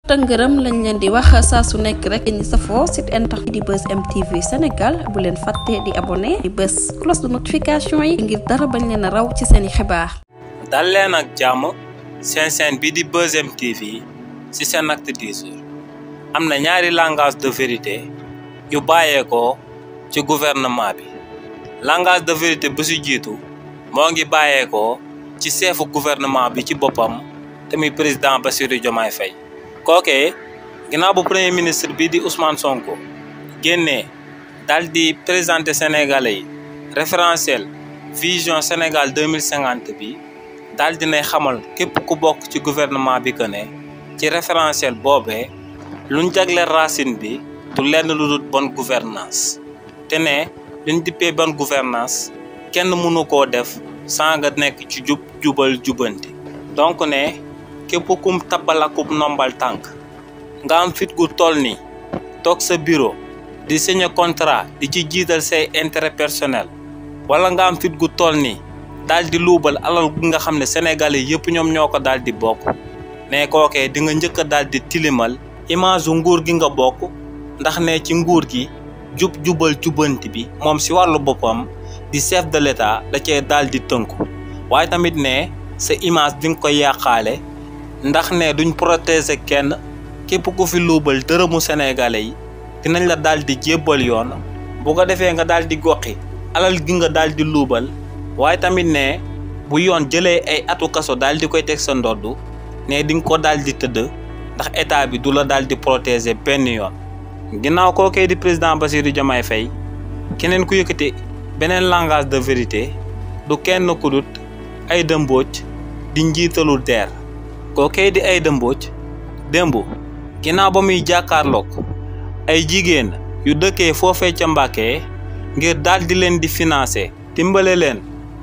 tëngërëm lañ leen di wax saa su nekk rek ñi safoo site internet di Buzz M TV Sénégal bu leen fàtte di abonné di bës cloche de notification yi ngir dara bañ leen a raw ci seeni xibaar. dal leen ak jàmm seen chaîne bi di Buzz M TV ci seen acte 10 jours am na ñaari langage de vérité yu bàyyeekoo ci gouvernement bi langage de vérité bu ci jiitu moo ngi bàyyeekoo ci chefu gouvernement bi ci boppam te muy président Bassirou Diomaye Faye. kookee ginnaaw bu premier ministre bi di Ousmane Sonko génnee daal di présenter Sénégalais yi référentiel vision Sénégal 2050 bi daal dinay xamal képp ku bokk ci gouvernement bi que ne ci référentiel boobee luñ jagleel racine bi du lenn lu dul bonne gouvernance te ne luñ dippee bonne gouvernance kenn mënu koo def sans nga nekk ci jubal jubanti donc ne képp kum tabal akub nombal tànk nga am fit gu toll ni toog sa bureau di signer contrat di ci jiital say intérêt personnel wala nga am fit gu toll ni daal di luubal alal gi nga xam ne sénégalais yëpp ñoom ñoo ko daal di bokk ne kookee di nga njëkk a daal di tilimal image nguur gi nga bokk ndax ne ci nguur gi jubal jubanti bi moom si wàllu boppam di chef de l'état da cee daal di tënku waaye tamit ne sa image di nga ko yàqaale ndax ne duñ protéger kenn képp ku fi luubal dërëmu sénégalais yi dinañ la daal di jébbal yoon bu ko defee nga daal di goxi alal gi nga daal di luubal waaye tamit ne bu yoon jëlee ay atu kaso daal di koy teg sa ndodd ne di nga ko daal di tëdd ndax état bi du la daal di protéger benn yoon. ginnaaw kookee di président Bassirou Diomaye Faye keneen ku yëkkati beneen langage de vérité du kenn ku dut Aïda Mbodj di njiitalu DER. kookee di Aïda Mbodj démb ginnaaw ba muy jàkkaarloog ay jigéen yu dëkkee foofee ca Mbàkke ngir daal di leen di financer dimbale leen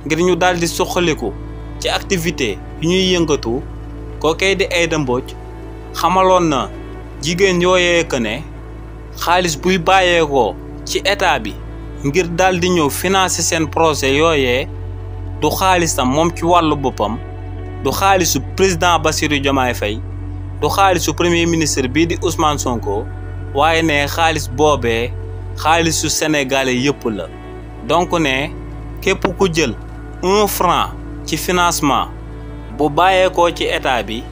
ngir ñu daal di suqaliku ci activité yu ñuy yëngatu kookee di Aïda Mbodj xamaloon na jigéen yooyee que ne xaalis buy bàyyeekoo ci état bi ngir daal di ñëw financer seen projet yooyee du xaalisam moom ci wàllu boppam du xaalisu président Bassirou Diomaye Faye du xaalisu premier ministre bii di Ousmane Sonko waaye ne xaalis boobee xaalisu sénégalais yëpp la donc ne képp ku jël 1 franc ci financement bu bàyyeekoo ci état bi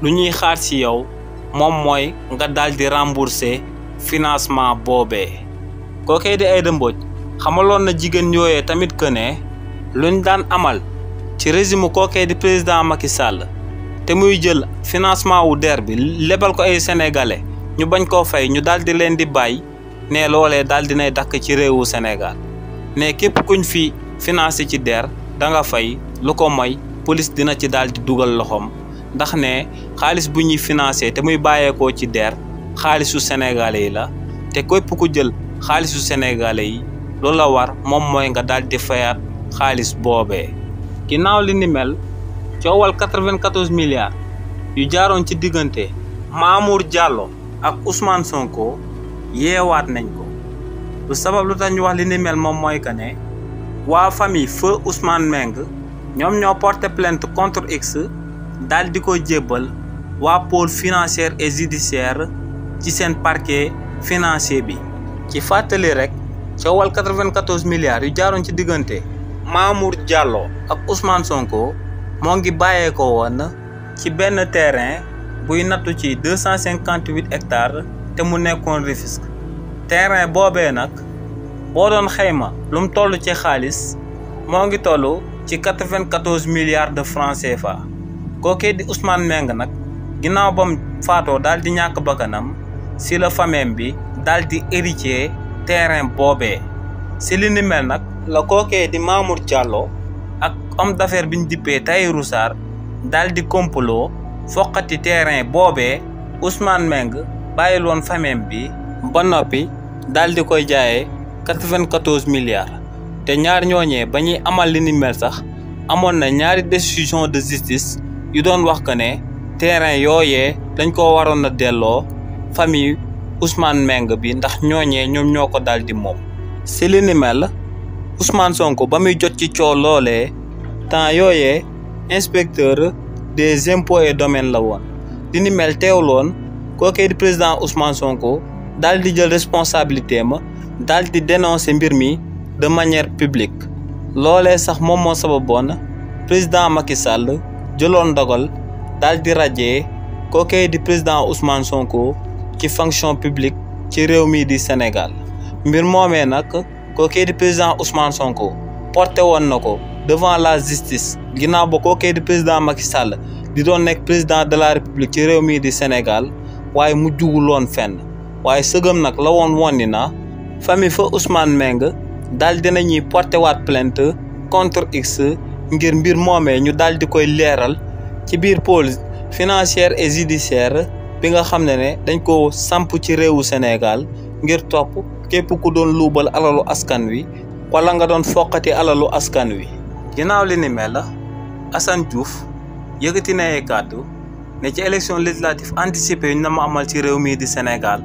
lu ñuy xaar ci yow moom mooy nga daal di rembourser financement boobee. kookee di Aïda Mbodj xamaloon na jigéen yooyee tamit que ne luñ daan amal ci régime kookee di président Macky Sall te muy jël financement wu DER bi lebal ko ay sénégalais ñu bañ koo fay ñu daal di leen di bàyyi ne loolee daal dinay dakk ci réewu Sénégal ne képp kuñ fi financé ci DER da nga fay lu ko moy police dina ci daal di dugal loxoom ndax ne xaalis bu ñuy financé te muy bàyyeekoo ci DER xaalisu sénégalais yi la te képp ku jël xaalisu sénégalais yi loolu la war moom mooy nga daal di fayaat xaalis boobee. ginnaaw li ni mel coowal 94 milliards yu jaaroon ci diggante Mamour Diallo ak Ousmane Sonko yeewaat nañ ko lu sabab lu tax ñu wax li ni mel moom mooy que ne waa famille feu Ousmane Meng ñoom ñoo porté plainte contre X daal di ko jébbal waa pôle financier et judiciaire ci seen parquet financier bi. ci fàttali rek coowal 94 milliards yu jaaroon ci diggante Mamour Diallo ak Ousmane Sonko moo ngi bàyyeekoo woon ci benn terrain buy nattu ci 258 hectares te mu nekkoon Rufisque. terrain boobee nag boo doon xayma lu mu toll ci xaalis moo ngi toll ci 94 milliards de francs CFA. kookee di Ousmane Meng nag ginnaaw ba mu faatoo daal di ñàkk bakkanam si la famille bi daal di héritier terrain boobee. si li ni mel nag la kookee di Mamour Diallo ak homme d'affaires bi ñu dippee Tahirou Sarr daal di complot foqati terrain boobee Ousmane Meng bàyyil woon famille bi ba noppi daal di koy jaayee 94 milliards te ñaar ñooñee ba ñuy amal li ni mel sax amoon na ñaari décision de justice yu doon wax que ne terrain yooyee dañ ko waroon a delloo famille Ousmane Meng bi ndax ñooñee ñoom ñoo ko daal di moom. si li ni mel Ousmane Sonko ba muy jot ci coow loolee temps yooyee inspecteur des impôts et domaines la woon li ni mel teewloon kookee di président Ousmane Sonko daal di jël responsabilité ma daal di dénoncer mbir mi de manière publique loolee sax moom moo sababoon président Macky Sall jëloon ndogal daal di radier kookee di président Ousmane Sonko ci fonction publique ci réew mi di Sénégal mbir moomee nag kookee di président Ousmane Sonko porté woon na ko devant la justice ginnaaw ba kookee di président Macky Sall di doon nekk président de la république ci réew mi di Sénégal waaye mu juguloon fenn waaye sëgëm nag la woon ni na famille fa Ousmane Meng daal dinañuy porté waat plainte contre X ngir mbir moomee ñu daal di koy leeral ci biir pôle financière et judiciaire bi nga xam ne dañ ko samp ci réewu Sénégal ngir topp képp ku doon luubal alalu askan wi wala nga doon foqati alalu askan wi. ginnaaw li ni mel Assane Diouf yëkkati na ay kàddu ne ci élection législative anticipée yu na ma amal ci réew mii di Sénégal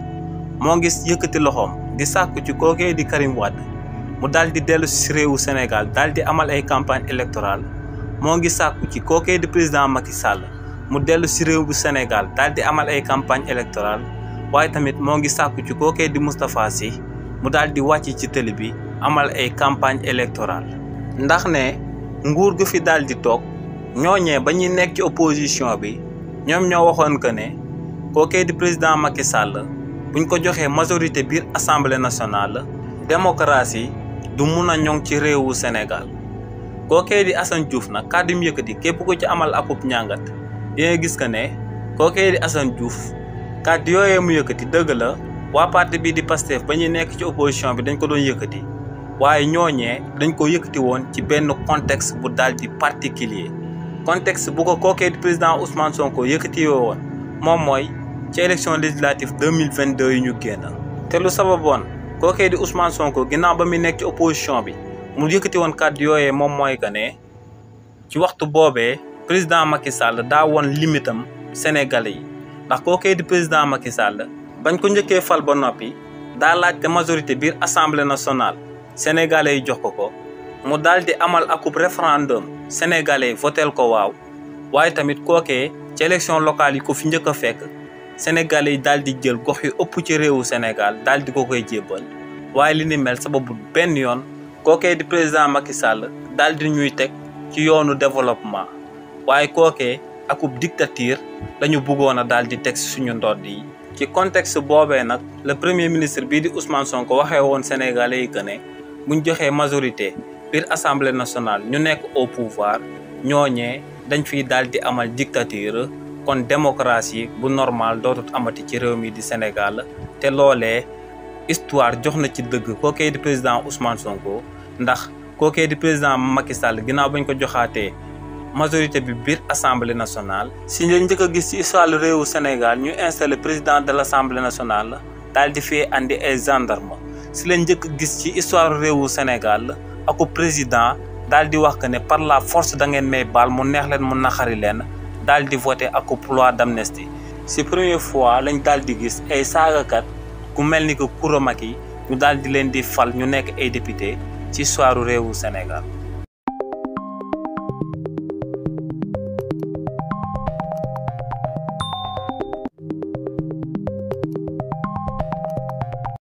moo ngi yëkkati loxoom di sàkku ci kookee di Karim Wade mu daal di dellu si réewu Sénégal daal di amal ay campagne électorale moo ngi sàkku ci kookee di président Macky Sall mu dellu si réew bu Sénégal daal di amal ay campagne électorale waaye tamit moo ngi sàkku ci kookee di Moustapha Sy mu daal di wàcc ci télé bi amal ay campagne électorale ndax ne nguur gu fi daal di toog ñooñee ba ñuy nekk ci opposition bi ñoom ñoo waxoon que ne kookee di président Macky Sall buñ ko joxee majorité biir assemblée nationale démocratie du mun a ñoŋ ci réewu Sénégal kookee di Assane Diouf nag kàddu mu yëkkati képp ko ci amal akub ñàngat dina gis que ne kookee di Assane Diouf kàddu yooyee mu yëkkati dëgg la waa parti bii di Pastef ba ñuy nekk ci opposition bi dañ ko doon yëkkati waaye ñooñee dañ ko yëkkati woon ci benn contexte bu daal di particulier contexte bu ko kookee di président Ousmane Sonko yëkkati woon moom mooy ci élection législative 2022 yu ñu génn te lu sababoon kookee di Ousmane Sonko ginnaaw ba muy nekk ci opposition bi mu yëkkati woon kàddu yooyee moom mooy que ne ci waxtu boobee président Macky Sall daa woon limitam Sénégalais yi ndax kookee di président Macky Sall bañ ko njëkkee fal ba noppi daa laajte majorité biir assemblée nationale Sénégalais yi jox ko mu daal di amal akub référendum Sénégalais yi votel ko waaw waaye tamit kookee ci élection locale yi ko fi njëkk a fekk Sénégalais yi daal di jël gox yu ëpp ci réewu Sénégal daal di ko koy jébbal waaye li ni mel sababu benn yoon kookee di président Macky Sall daal di ñuy teg ci yoonu développement waaye kookee akub dictature lañu bëggoon a daal di teg si suñu ndodd yi. ci contexte boobee nag le premier ministre bii di Ousmane Sonko waxee woon Sénégalais yi que ne buñ joxee majorité biir assemblée nationale ñu nekk au pouvoir ñooñee dañ fiy daal di amal dictature kon démocratie bu normal dootut amati ci réew mi di Sénégal te loolee histoire jox na ci dëgg kookee di président Ousmane Sonko ndax kookee di président Macky Sall ginnaaw bañ ko joxaatee majorité bi biir assemblée nationale si lañ njëkk a gis ci histoire réewu Sénégal ñu installé président de l' assemblée nationale daal di fee andi ay gendarme si lañ njëkk a gis ci histoire réewu Sénégal aku président daal di wax que ne par la force da ngeen may baal mu neex leen mu naxari leen daal di voté aku loi d'amnistie si première fois lañ daal di gis ay saagakat ku mel ni que Coura Macky ñu daal di leen di fal ñu nekk ay député ci histoire réewu Sénégal.